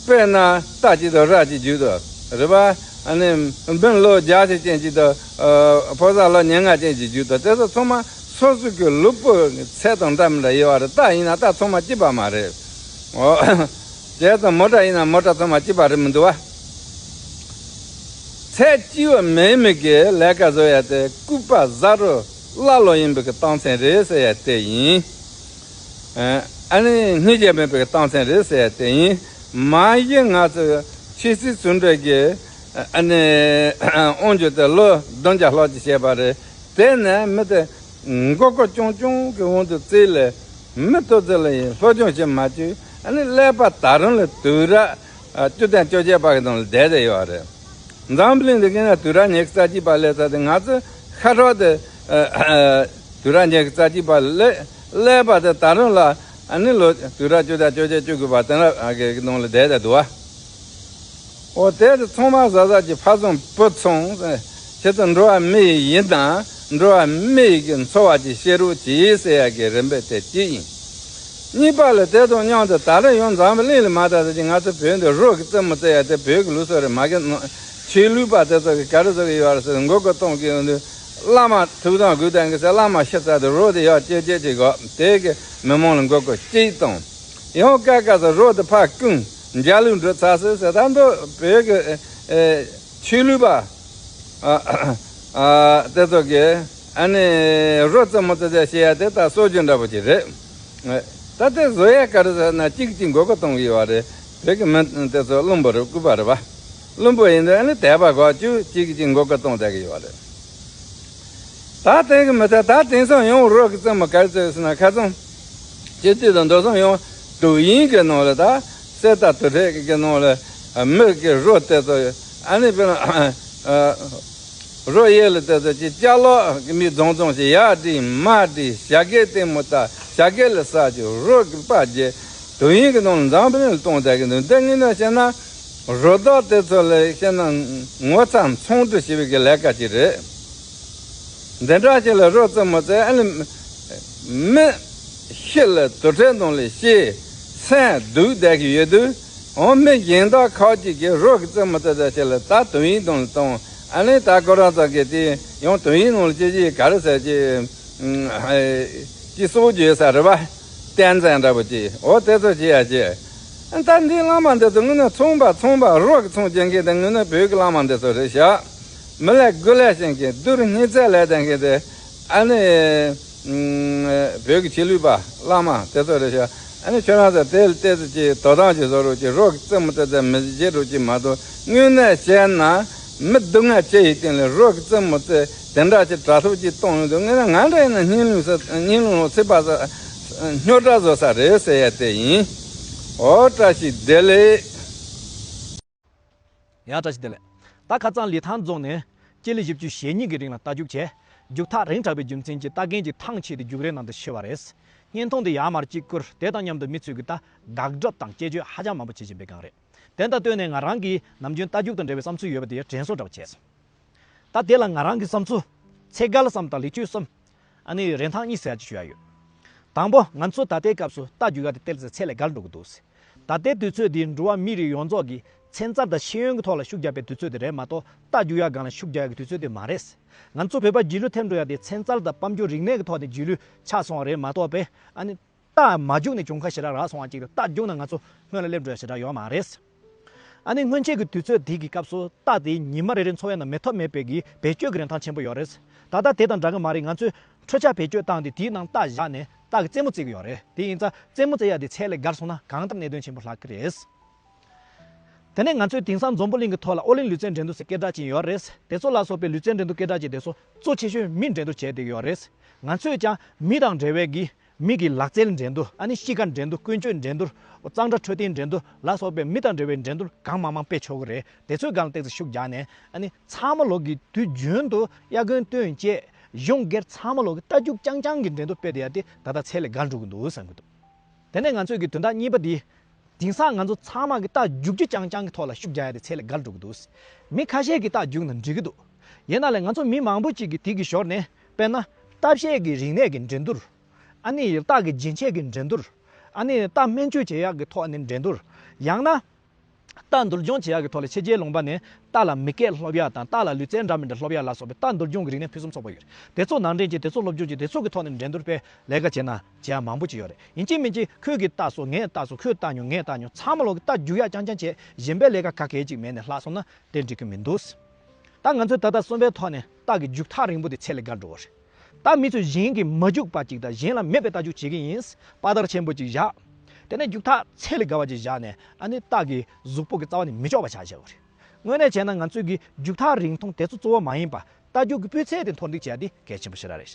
དཔེར་ན་རྟ་གཅིག་དང་ར་གཅིག་རྒྱུག་དང་རེད་པ། ཨ་ནི་འབུམ་ལོ་བརྒྱ་ཅན་ཅིག་དང་ཨ། ཕོ་གསར་ལོ་ཉེར་ལྔ་ཅན་ཅིག་རྒྱུག་དང་། དེ་ཚོ་ཚང་མ་སོ་སོ་གི་ལུས་པོ་ཚད་དང་འདྲ་མི་འདྲ་ཡོད་རེད། རྟ་ཡིན་ན་རྟ་ཚང་མ་གཅིག་པ་མ་རེད། འོ། བྱས་ཙང་མོ་ཊ་ཡིན་ན་མོ་ཊ་ཚང་མ་གཅིག་པ་རེད་མི་འདུག་བ། ཚད་གཅིག་པ་མེད་མི་གི་ལས་ཀ་བཟོ་ཡ་དེ་ལྐུགས་པ་ཟ་རོ་བླ་ལོག་ཡིན་པའི་གི་རྟགས་མཚན་རེད་ཟེར་ཡ་དེ་ཡིན། ཨ་ནི་སྙིང་རྗེ་མེད་པའི་གི་རྟགས་མཚན་རེད་ཟེར་ཡ་དེ་ཡིན། མ་གཞི་ང་ཚོ་ཆོས་སྲིད་ཟུང་འབྲེལ་གྱི་ཨ་ནི་དབང་སྒྱུར་དེ་ལོ་བདུན་བརྒྱ་ལྷག་ཅིག་བྱས་པ་རེད། དེ་ནས་མི་དེ་མགོ་སྐོར་རྐྱང་རྐྱང་གི་དབང་དུ་བརྩིས་ལས། མི་ཏོག་ཙམ་ལ་ཡང་སློབ་སྦྱོང་བྱེད་མ་བཅུག་ཨ་ནི་ཀླད་པ་ད་རུང་ལ་དུས་རབས་ཨ། བཅུ་བདུན་བཅོ་བརྒྱད་པ་གི་ནང་ལ་བསྡད་བསྡད་ཡོད་རེད། འཛམ་གླིང་འདི་གི་ནང་དུས་རབས་ཉི་ཤུ་རྩ་གཅིག་པ་སླེབས་ཚར་ཏེ། ང་ཚོ་ཤ་ཁྲག་དེ་ཨ། དུས་རབས་ཉི་ཤུ་རྩ་གཅིག་པ་ལ་སླེབས་པ་དེ་ད་རུང་ལ་ཨ་ནི་ལོ་དུས་རབས་བཅུ་བདུན་བཅོ་བརྒྱད་བཅུ་དགུ་པ་དེ་འདྲ་གི་ནང་ལ་བསྡད་བསྡད་འདུག་བ། འོ་དེ་ཚོ་ཚང་མ་ཟ་ཟ་གྱི་ཕ་བཟང་བུ་ཚང་། ཁྱེད་ཚོ་འགྲོ་བ་མི་ཡི་ཡིན་དང་འགྲོ་བ་མི་ཡི་གི་འཚོ་བ་ཅིག་བྱེད་རོགས་གྱིས་ཟེར་ཡ་གི་རིམ་པ་དེ་གཅིག་ཡིན། གཉིས་པ་ལ་དེ་དང་མཉམ་དུ་ད་རེས་ཡང་འཛམ་བུ་གླིང་ལ་མ་དར་ཟེར་གྱི་ང་ཚོ་བོད་འདི་རོགས་ཀྱི་རྩེད་མོ་རྩེ་ཡ་དེ་བོད་ཀྱི་ལུགས་སྲོལ་རེད་མ་གི། ཆོས་ལུགས་པ་དེ་ཚོ་གི་ག་རེ་བཟོ་གི་ཡོད་རེད་ཟེར་མགོ་སྐོར་གཏོང་གི་ཡོང་དུས། བླ་མ་ཐུགས་དམ་དགོས་དང་གི་ཟེར། བླ་མ་ཤི་ཚར་དུས་རོགས་དེ་ཡར་བཅད་བཅད་བྱེད་དགོས། དེ་གི་མི་མང་ལ་མགོ་སྐོར་གཅིག་གཏོང་། ཡང་སྐབས་སྐབས་སུ་རོགས་དེ་ཕར་བསྐུམ། འཇའ་ལུས་འགྲོ་ཚར་སོང་ཟེར། ད་འདི་བོད་ཀྱི་ཨེ། ཆོས་ལུགས་པ། ཨ། ཨ། དེ་ཚོ་གིས་ཨ་ནི་རོགས་རྩེད་མོ་རྩེ་རྩེ་བྱེད་ཡ་དེ་ད་སྲོལ་རྒྱུན་འདྲ་པོ་ཅིག་རེད། ད་དེ་བཟོ་ཡ་ག་རེ་ཟེར་ན་གཅིག་གཅིག་མགོ་སྐོར་གཏོང་གི་ཡོད་རེད། བོད་ཀྱི་མི་དེ་ཚོ་བླུན་པོ་རེད། ལྐུགས་པ་རེད་པ། བླུན་པོ་ཡིན་དུས་ཨ་ནི་དད་པ་དགོས་བཅུག་གཅིག་གཅིག་མགོ་སྐོར་གཏོང་བསྡད་ཀྱི་ཡོད་རེད། ད་དེང་གི་མི་ཚེ་ད་དེང་སང་ཡང་རོགས་ཀྱི་རྩེད་མོ་ག་རེ་རྩེ་ཟེར་ན། ཁ་སང་སྤྱི་འཐུས་དང་མདོ་སོང་ཡང་དུས་ཡུན་གྱི་ནང་ལ་ད་གསེར་རྟ་དུར་ཁྲོད་ཀྱི་ནང་ལ་མི་གི་རོ་དེ་ཚོ་ཨ་ནི་དཔེར་ན་རོ་གཡས་ལ་དེ་ཚོ་ཅིག་ཅ་ལག་གི་མི་རྫོང་རྫོང་ཞིག་ཡར་བསྒྲིགས་མར་བསྒྲིགས། ཞྭ་སྒལ་ལྟད་མོ་ལྟ། ཞྭ་སྒལ་ལ་ཟ་རྒྱུ། རོ་གི་པར་རྒྱག་དུས་ཡུན་གྱི་ནང་ལ་འཛམ་བུ་གླིང་ལ་གཏོང་བསྡད་ཀྱི་འདུག་འདི་དངོས་གནས་བཤད་ན་རོ་བདག་དེ་ཚོ་ལ་བཤད་ན་ངོ་ཚ་མཚང་འདྲི་ཞེས་པའི་གི་ལས་ཀ་ཅིག་རེད། འདི་འདྲ་ཅིག་ལ་རོགས་རྩེད་མོ་རྩེ། ཨ་ནི་མི་ཤི་ལ་དུར་ཁྲོད་ནང་ལ་ཤི་སེམས་སྡུག་བསྡད་ཀྱི་ཡོད་དུས། འོ་མི་གཞན་དག་ཁག་ཅིག་གིས་རོགས་ཀྱི་རྩེད་མོ་རྩེ་རྩེ་ཞིག་ལ་ད་དུས་ཡུན་ནང་ལ་གཏོང་། ཨ་ནི་ད་ཁོ་རང་ཚོ་གིས་དེ་ཡང་དུས་ཡུན་ནང་ལ་ཅི་ཅི་ག་རེ་ཟེར་གྱི་ཅི་གསོག་རྒྱུ་ཡོད་ས་རེད་པ། བསྟན་འཛིན་འདྲ་པོ་ཅིག་འོ་དེ་ཚོ་བྱེད་ཡ་བྱེད། ད་འདི་བླ་མ་འདི་ཚོ་དངོས་གནས་ཚོང་པ་ཚོང་པ་རོགས་ཀྱི་ཚོང་རྒྱག་མཁན་དེ་དངོས་གནས་བོད་ཀྱི་བླ་མ་འདི་ཚོ་རེད་ཤག་མི་ལས་དགུ་ལས་ཤེས་མཁན་སྡུག་རུ་སྙིང་བརྩེ་ལས་ལྡན་མཁན་དེ་ཨ་ནི་བོད་ཀྱི་ཆོས་ལུགས་པ་བླ་མ་དེ་ཚོ་རེད་ཤག་ཨ་ནི་ཁྱོད་རང་ཚོ་དེ་ལ་བལྟས་ཚེ་ཅིག་དོ་སྣང་ཅིག་བཟོ་རོགས་ཅིག་རོགས་ཀྱི་རྩེད་མོ་རྩེ་རྩེ་མི་བྱེད་རོགས་ཅིག་མ་གཏོགས། དངོས་གནས་བཤད་ན་མི་སྡུག་བསྔལ་ཆེ་ཡི་སྟེང་ལ་རོགས་ཀྱི་རྩེད་མོ་རྩེ་དེ་འདྲ་ཅིག་དྲག་ཐུབ་ཅིག་གཏོང་ཡོང་དུས། ངས་ན་ང་འདྲ་ཡིན་ན་སྙིང་རླུང་ས་སྙིང་རླུང་ལ་ཚིག་པ་ས་རྙོག་དྲ་བཟོ་ས་རེད་ཟེར་ཡ་དེ་ཡིན། འོ་བཀྲ་ཤིས་བདེ་ལེགས། ཡ་བཀྲ་ཤིས་བདེ་ལེགས། ད་ཁ་རྩང་ལི་ཐང་རྫོང་ནས་སྤྱི་ལེ་བཞི་བཅུ་ཞེ་གཉིས་ཀྱི་རིང་ལ་རྟ་རྒྱུག་བྱས། རྒྱུག་ཐག་རིང་དྲགས་པའི་རྒྱུ་མཚན་གྱིས་རྟ་རྒན་གྱིས་ཐང་ཆད་དེ་རྒྱུག་རའི་ནང་དུ་ཤི་བ་རེད། བརྙན་ཐུང་འདི་ཡར་མར་གཅིག་བསྐུར། དེ་དང་མཉམ་དུ་མི་ཚོས་ཀྱི་རྟ་དགག་སྒྲུབ་དང་དཔྱད་བརྗོད་ཧ་ཅང་མང་པོ་བྱེད་བཞིན་པའི་སྒང་རེད། དེ་ལྟར་བཏོན་ནས་ང་རང་གིས་ནམ་རྒྱུན་རྟ་རྒྱུག་དང་འབྲེལ་བའི་བསམ་ཚུལ་ཡོད་པ་དེ་དྲན་གསོ་འདྲ་བོ་བྱས་སོང་། ད་དེ་ལ་ང་རང་གི་བསམ་ཚུལ། ཚེ་འགལ་བསམ་དང་ལེགས་བཅོས་གསུམ། ཨ་ནི་རིན་ཐང་གཉིས་ཟེར་ཡ་ཅིག་ཞུ་ཡ་ཡོད། དང་པོ། ང་ཚོ་ད་ལྟའི་སྐབས་སུ་རྟ་རྒྱུག་ཡ་དེ་ཏོག་ཙམ་ཚད་ལས་བརྒལ་འགྲོ་གི་འདུག། ད་ལྟའི་དུས་ཚོད་འདི་འགྲོ་བ་མི་རིགས་ཡོངས་རྫོགས་ཀྱིས་ཚན་རྩལ་དང་ཤེས་ཡོན་གྱི་ཐོག་ལ་ཤུགས་རྒྱག་པའི་དུས་ཚོད་དེ་རེད་མ་གཏོགས། རྟ་རྒྱུག་ཡ་སྒང་ལ་ཤུགས་རྒྱག་ཡ་གི་དུས་ཚོད་དེ་མ་རེད། ང་ཚོ་བོད་པ་རྗེས་ལུས་ཐེབས་འགྲོ་ཡ་དེ་ཚན་རྩལ་དང་དཔལ་འབྱོར་རིག་གནས་ཀྱི་ཐོག་ནས་རྗེས་ལུས་ཆགས་སོང་བ་རེད་མ་གཏོགས་པས། ཨ་ནི། རྟ་མ་རྒྱུག་ནས་གྱོང་ཁ་ཞེ་དྲག་རག་སོང་བ་ཅིག་རེད། རྟ་རྒྱུག་ན་ང་ཚོ་སྔོན་ལ་སླེབས་འགྲོ་ཡ་ཞེ་དྲག་ཡོད་མ་རེད། ཨ་ནི་སྔོན་ཆད་ཀྱི་དུས་ཚོད་དེ་གི་སྐབས་སུ་རྟ་དེ་ཉི་མ་རེ་རེ་འཚོ་བའི་ནང་མེད་ཐབས་མེད་པའི་གི་བེད་སྤྱོད་ཀྱི་རིན་ཐང་ཆེན་པོ་ཡོད་རེད། ད་ལྟ་དེ་དང་འདྲ་གི་མ་རེད། ང་ཚོས་འཕྲུལ་ཆས་བེད་སྤྱོད་བཏང་སྟེ་དེའི་ནང་རྟ་བཞག་ནས་རྟ་གི་རྩེད་མོ་རྩེ་གི་ཡོད་རེད། དེ་ཡིན་ཙང་རྩེད་མོ་རྩེ་ཡ་དེ་ཚད་ལས་བརྒལ་སོང་ན་གང་ལྟར་གནད་དོན་ཆེན་པོ་ལྷག་གི་རེད། དེ་ནས་ང་ཚོས་དེང་སང་འཛམ་བུ་གླིང་གི་ཐོག་ལ་ཨོ་གླིང་ལུས་རྩལ་འགྲན་བསྡུར་ཟེར་སྐད་གྲགས་ཅན་ཡོད་རེད། དེ་ཚོ་ལ་སོགས་པའི་ལུས་རྩལ་འགྲན་བསྡུར་སྐད་གྲགས་ཅན་དེ་ཚོ་གཙོ་ཆེ་ཤོས་མིས་འགྲན་བསྡུར་བྱས་བསྡད་ཀྱི་ཡོད་རེད། ང་ཚོས་ཀྱང་མི་དང་འབྲེལ་བའི་གི་མི་གི་ལག་རྩལ་འགྲན་བསྡུར། ཨ་ནི་གཤིས་ཀ་འགྲན་བསྡུར། ཀུན་སྤྱོད་འགྲན་བསྡུར། གཙང་སྦྲ་འཕྲོད་བསྟེན་འགྲན་བསྡུར་ལ་སོགས་པའི་མི་དང་འབྲེལ་བའི་འགྲན་བསྡུར་གང་མང་མང་སྤེལ་ཆོག་གི་རེད། དེ་ཚོའི་སྒང་ཏོག་ཙམ་ཤུགས་རྒྱག་ནས། ཨ་ནི་ཚང་མ་ལོག་གི་དུས་རྒྱུན་དུ་དབྱར་དགུན་སྟོན་བཅས་གཞུང་སྒེར་ཚང་མ་ལོག་གི་རྟ་རྒྱུག་རྐྱང་རྐྱང་གི་འགྲན་བསྡུར་སྤེལ་བསྡད་ཡ་དེ་ད་ལྟ་ཚད་ལས་བརྒལ་འགྲོ་གི་འདུག་བསམ་གི་འདུག། དེ་ནས་ང་ཚོས་ཀྱི་དོན་དག་གཉིས་པ་འདི། དེང་སང་ང་ཚོ་ཚང་མ་གི་རྟ་རྒྱུག་རྒྱུ་རྐྱང་རྐྱང་གི་ཐོག་ལ་ཤུགས་རྒྱག་ཡ་དེ་ཚད་ལས་བརྒལ་འགྲོ་གི་འདུག། མི་ཁ་ཤས་ཀྱིས་རྟ་རྒྱུག་ན་འགྲིག་གི་འདུག། ཡིན་ན་ལས་ང་ཚོ་མི་མང་པོ་ཅིག་གིས་དེ་གི་ཞོར་ནས། དཔེར་ན། རྟ་བཤས་ཀྱི་རིག་གནས་ཀྱི་འགྲན་བསྡུར། ཨ་ནི་རྟ་གི་རྒྱན་ཆས་ཀྱི་འགྲན་བསྡུར། ཨ་ནི་རྟ་སྨན་བཅོས་བྱེད་ཡག་གི་ཐོག་ནས་འགྲན་བསྡུར། ཡང་ན། རྟ་འདུལ་སྦྱོང་བྱེད་ཡག་གི་ཐོག་ལ་ཕྱི་རྒྱལ་ལུང་པ་ནས་རྟ་ལ་མི་སྐད་སློབ་ཡག་དང་། རྟ་ལ་ལུས་རྩལ་འདྲ་མི་འདྲ་སློབ་ཡག་ལ་སོགས་པའི་རྟ་འདུལ་སྦྱོང་གི་རིག་གནས་ཕུན་སུམ་ཚོགས་པ་ཡོད་རེད། དེ་ཚོ་ནང་འདྲེན་གྱིས་དེ་ཚོ་སློབ་སྦྱོང་གྱིས་དེ་ཚོ་གི་ཐོག་ནས་འགྲན་བསྡུར་སྤེལ་ལས་ཀ་བྱས་ན་བྱེད་ཡག་མང་པོ་ཅིག་ཡོད་རེད། ཡིན་གཅིག་མིན་གཅིག་ཁོས་ཀྱི་རྟ་གསོ། ངས་རྟ་གསོ། ཁོས་རྟ་ཉོ། ངས་རྟ་ཉོ། ཚང་མ་ལོག་གི་རྟ་རྒྱུག་ཡག་རྐྱང་རྐྱང་བྱས། གཞན་པའི་ལས་ཀ་ག་གེ་ཅིག་མེད་ནས་ལྷག་སོང་ན་དེ་འགྲིག་གི་མི་འདུག། ད་ང་ཚོས་ད་ལྟ་གསུམ་པའི་ཐོག་ནས་རྟ་གི་རྒྱུག་ཐག་རིང་པོ་དེ་ཚད་ལས་བརྒལ་འགྲོ་བ་རེད། ད་མི་ཚོས་གཞན་གྱིས་མ་རྒྱུག་པ་ཅིག་དང་། གཞན་ལ་མེད་པའི་རྟ་རྒྱུག་བྱེད་ཀྱི་ཡིན། དཔའ་དར་ཆེན་པོ་ཅིག་བཞག། དེ་ནས་རྒྱུག་ཐག་ཚད་ལས་བརྒལ་བ་ཅིག་བཞག་ནས། ཨ་ནི་རྟ་གི་གཟུགས་པོ་གི་རྩ་བ་ནས་མི་ལྕོགས་པ་ཆགས་བཞག་པ་རེད། དངོས་གནས་བྱས་ན་ང་ཚོས་ཀྱི་རྒྱུག་ཐག་རིང་ཐུང་དེ་ཚོ་གཙོ་བོ་མ་ཡིན་པ། རྟ་རྒྱུག་གི་སྤུས་ཚད་དེ་མཐོར་འདེགས་བྱེད་ཡ་དེ་གལ་ཆེན་པོ་ཞེ་དྲག་རེད།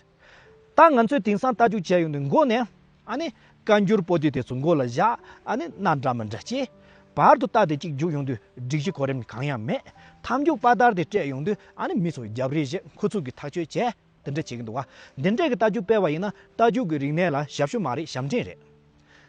ད་ང་ཚོས་དེང་སང་རྟ་རྒྱུག་བྱས་ཡོང་དུས་མགོ་ནས། ཨ་ནི་བཀའ་འགྱུར་པོ་ཏི་དེ་ཚོ་མགོ་ལ་བཞག། ཨ་ནི་སྣ་འདྲ་མི་འདྲ་བྱས། བར་དུ་རྟ་དེ་གཅིག་རྒྱུག་ཡོང་དུས་སྒྲིག་གཞི་གོ་རིམ་གང་ཡང་མེད། མཐའ་མཇུག་དཔའ་དར་དེ་སྤྲད་ཡོང་དུས་ཨ་ནི་མི་ཚོ་རྒྱབ་རི་བྱས། ཁུ་ཚུར་གྱིས་ཐག་གཅོད་བྱས། དེ་འདྲ་བྱེད་ཀྱི་འདུག་བ། འདི་འདྲས་ཀྱི་རྟ་རྒྱུག་སྤེལ་བ་ཡིན་ན་རྟ་རྒྱུག་གི་རིག་གནས་ལ་ཞབས་ཞུ་མ་རེད། ཞབས་འདྲེན་རེད།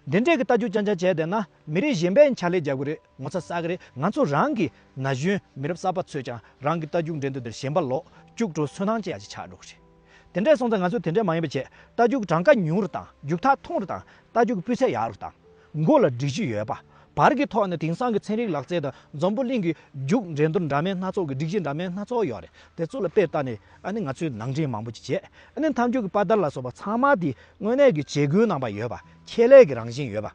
འདི་འདྲས་ཀྱི་རྟ་རྒྱུག་རྐྱང་རྐྱང་བྱས་བསྡད་ན་མི་རིགས་གཞན་པས་ཕྱག་ལས་རྒྱག་གི་རེད། ངོ་ཚ་ཟ་གི་རེད། ང་ཚོ་རང་གི་ན་གཞོན་མི་རབས་གསར་པ་ཚོས་ཀྱང་རང་གི་རྟ་རྒྱུག་འགྲན་བསྡུར་འདིར་ཞེན་པ་ལོག། སྐྱུག་བྲོ་སུན་སྣང་བྱེད་ཡ་ཅིག་ཆགས་འགྲོ་གི་རེད། དེ་འདྲས་སོང་ཙང་ང་ཚོས་དེ་འདྲས་མ་ཡིན་པ་བྱས། རྟ་རྒྱུག་གྲངས་ཀ་ཉུང་རུ་བཏང་། རྒྱུག་ཐག་ཐུང་རུ་བཏང་། རྟ་རྒྱུག་གི་སྤུས་ཚད་ཡག་རུ་བཏང་། མགོ་ལ་སྒྲིག་གཞི་ཡོད་པ། བར་གྱི་ཐོག་ནས་དེང་སང་གི་ཚན་རིག་ལག་རྩལ་དང་འཛམ་བུ་གླིང་གི་རྒྱུག་འགྲན་བསྡུར་འདྲ་མིན་སྣ་ཚོགས་ཀྱི་སྒྲིག་གཞི་འདྲ་མིན་སྣ་ཚོགས་ཡོད་རེད། དེ་ཚོ་ལ་དཔེ་ལྟ་ནས་ཨ་ནི་ང་ཚོས་ནང་འདྲེན་མང་པོ་ཅིག་བྱས། ཨ་ནི་མཐའ་མཇུག་གི་དཔའ་དར་ལ་སོགས་པ་ཚང་མ་དེ་དངོས་གནས་ཀྱི་བྱེད་སྒོའི་རྣམ་པ་ཡོད་པ། ཆེད་ལས་ཀྱི་རང་བཞིན་ཡོད་པ།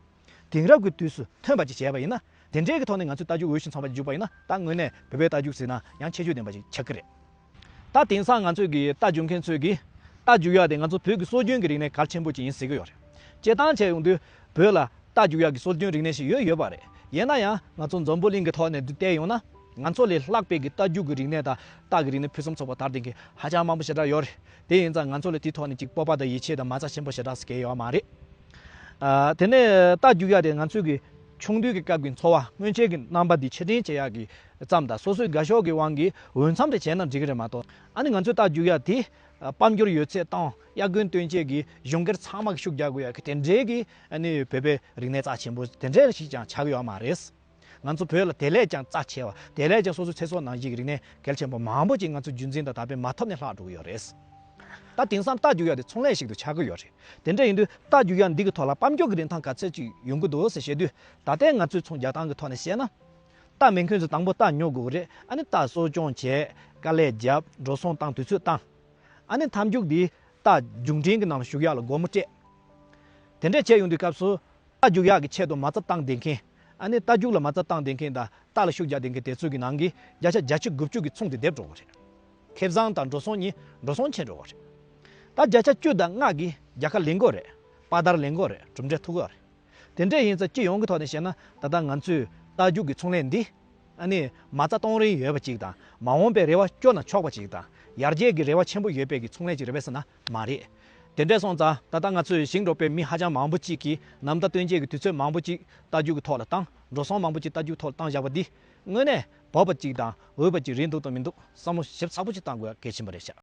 དེང་རབས་ཀྱི་དུས་སུ་ཐོན་པ་ཅིག་བྱས་པ་ཡིན་ན། དེ་འདྲའི་གི་ཐོག་ནས་ང་ཚོས་རྟ་རྒྱུག་འོས་ཤིང་འཚམས་པ་ཅིག་རྒྱུག་པ་ཡིན་ན། ད་དངོས་གནས་བོད་པའི་རྟ་རྒྱུག་ཟེར་ན་ཡང་ཁྱད་ཆོས་ལྡན་པ་ཅིག་ཆགས་ཀྱི་རེད། ད་དེང་སང་ང་ཚོས་ཀྱི་རྟ་རྒྱུག་མཁན་ཚོས་ཀྱི་རྟ་རྒྱུག་ཡག་དེ་ང་ཚོ་བོད་ཀྱི་སྲོལ་རྒྱུན་གྱི་རིག་གནས་གལ་ཆེན་པོ་ཅིག་ཡིན་ཟེར་གྱི་ཡོད་རེད། སྤྱིར་བཏང་བྱས་ཡོང་དུས་བོད་ལ་རྟ་རྒྱུག་ཡག་གི་སྲོལ་རྒྱུན་རིག་གནས་ཤིག་ཡོད་ཡོད་པ་རེད། ཡིན་ན་ཡང་ང་ཚོ་འཛམ་བུ་གླིང་གི་ཐོག་ནས་བལྟས་ཡོང་ན། ང་ཚོ་ལས་ལྷག་པའི་གི་རྟ་རྒྱུག་གི་རིག་གནས་དང་རྟ་གི་རིག་གནས་ཕུན་སུམ་ཚོགས་པ་དར་བསྡད་མཁན་ཧ་ཅང་མང་པོ་ཞེ་དྲག་ཡོད་རེད། དེ་ཡིན་ཙང་ང་ཚོ་ལ་དེའི་ཐོག་ནས་ཅིག་སྤོབས་པ་དང་ཡིད་ཆེས་དང་མ་རྩ་ཆེན་པོ་ཞེ་དྲག་སྐྱེ་ཡོད་མ་རེད། ཨ། དེ་ནས་རྟ་རྒྱུག་ཡག་དེ་ང་ཚོའི་གི་ཆུང་དུས་ཀྱི་སྐབས་ཀྱི་འཚོ་བ་སྔོན་ཆད་ཀྱི་རྣམ་པ་འདི་ཕྱིར་དྲན་བྱེད་ཡག་གི་ཙམ་དང་། སོ་སོའི་དགའ་ཕྱོགས་ཀྱི་དབང་གིས་འོས་འཚམ་དེ་བྱས་ན་འགྲིག་གི་རེད་མ་གཏོགས། ཨ་ནི་ང་ཚོས་རྟ་རྒྱུག་ཡག་དེ་དཔལ་འབྱོར་ཡོད་ཚད་བཏང་། དབྱར་དགུན་སྟོན་ཆས་ཀྱི་གཞུང་སྒེར་ཚང་མ་གིས་ཤུགས་རྒྱག་དགོས་ཡག་གི་དེ་འདྲའི་གི་ཨ་ནི་བོད་པའི་རིག་གནས་རྩ་ཆེན་པོ་དེ་འདྲ་ཞིག་ཀྱང་ཆགས་ཀྱི་ཡོད་མ་རེད། ང་ཚོ་བོད་ལ་དེ་ལས་ཀྱང་རྩ་ཆེ་བ། དེ་ལས་ཀྱང་སོ་སོའི་ཚེ་སྲོག་ནང་བཞིན་གྱི་རིག་གནས་གལ་ཆེན་པོ་མང་པོ་ཅིག་ང་ཚོས་རྒྱུན་འཛིན་དང་དར་སྤེལ་མ་ཐུབ་ནས་ལྷག་འགྲོ་གི་ཡོད་རེད། ད་དེང་སང་རྟ་རྒྱུག་ཡག་དེ་ཚོང་ལས་ཤིག་ཏུ་ཆགས་ཀྱི་ཡོད་རེད། དེ་འདྲ་ཡིན་དུས་རྟ་རྒྱུག་ཡག་འདི་གི་ཐོག་ལ་དཔལ་འབྱོར་གྱི་རིན་ཐང་ག་ཚད་ཅིག་ཡོང་གི་འདུག་ཟེར་བཤད་དུས། ད་ལྟའི་ང་ཚོའི་ཚོང་རྒྱག་སྟངས་ཀྱི་ཐོག་ནས་བཤད་ན། རྟ་མེད་མཁན་ཚོས་དང་པོ་རྟ་ཉོ་དགོས་ཀྱི་རེད། ཨ་ནི་རྟ་གསོ་སྐྱོང་བྱས། དཀའ་ལས་བརྒྱབ། འགྲོ་སོང་བཏང་། དུས་ཚོད་བཏང་། ཨ་ནི་མཐའ་མཇུག་འདི་རྟ་རྒྱུག་འགྲན་གྱི་ནང་ཞུགས་ཡག་ལ་སྒོ་མོ་སྤྲད། དེ་འདྲ་བྱས་ཡོང་དུས་སྐབས་སུ། རྟ་རྒྱུག་ཡག་གི་ཆེད་དུ་མ་རྩ་བཏང་བསྡད་མཁན། ཨ་ནི་རྟ་རྒྱུག་ལ་མ་རྩ་བཏང་བསྡད་མཁན་དང་། རྟ་ལ་ཤུགས་རྒྱག་བསྡད་མཁན་དེ་ཚོ་གི་ནང་གི་བརྒྱ་ཆ་བརྒྱད་ཅུ་དགུ་བཅུ་གི་ཚོང་དེ་རྡེབ་འགྲོ་གི་རེད། ཁེ་བཟང་དང་འགྲོ་སོང་གཉིས། འགྲོ་སོང་ཆེ་འགྲོ་གི་རེད། ད་བརྒྱ་ཆ་བཅུ་དང་ལྔ་གི་རྒྱལ་ཁ་ལེན་གྱི་ཡོད་རེད། དཔའ་དར་ལེན་གྱི་ཡོད་རེད། གྲུབ་འབྲས་ཐོབ་ཀྱི་ཡོད་རེད། དེ་འདྲ་ཡིན་ཙང་སྤྱི་ཡོངས་ཀྱི་ཐོག་ནས་བཤད་ན། ད་ལྟ་ང་ཚོས་རྟ་རྒྱུག་གི་ཚོང་ལས་འདི། ཨ་ནི་མ་རྩ་གཏོང་རིན་ཡོད་པ་ཅིག་དང་། མ་འོངས་པའི་རེ་བ་བཅོལ་ན་ཆོག་པ་ཅིག་དང་། ཡར་རྒྱས་ཀྱི་རེ་བ་ཆེན་པོ་ཡོད་པའི་གི་ཚོང་ལས་ཅིག་རེད་པས་ཟེར་ན་མ་རེད། དེ་འདྲ་སོང་ཙང་ད་ལྟ་ང་ཚོའི་ཞིང་འབྲོག་པའི་མི་ཧ་ཅང་མང་པོ་ཅིག་གིས་ནམ་ཟླ་སྟོན་ཆས་ཀྱི་དུས་ཚོད་མང་པོ་ཅིག་རྟ་རྒྱུག་གི་ཐོག་ལ་བཏང་། འགྲོ་སོང་མང་པོ་ཅིག་རྟ་རྒྱུག་ཐོག་ལ་བཏང་བཞག་པ་འདི། དངོས་གནས་བབ་པ་ཅིག་དང་འོས་པ་ཅིག་རེད་འདུག་དང་མི་འདུག་བསམ་བློ་ཞིབ་ཚགས་པོ་ཅིག་བཏང་དགོས་ཡ་གལ་ཆེན་པོ་རེད་ཤག།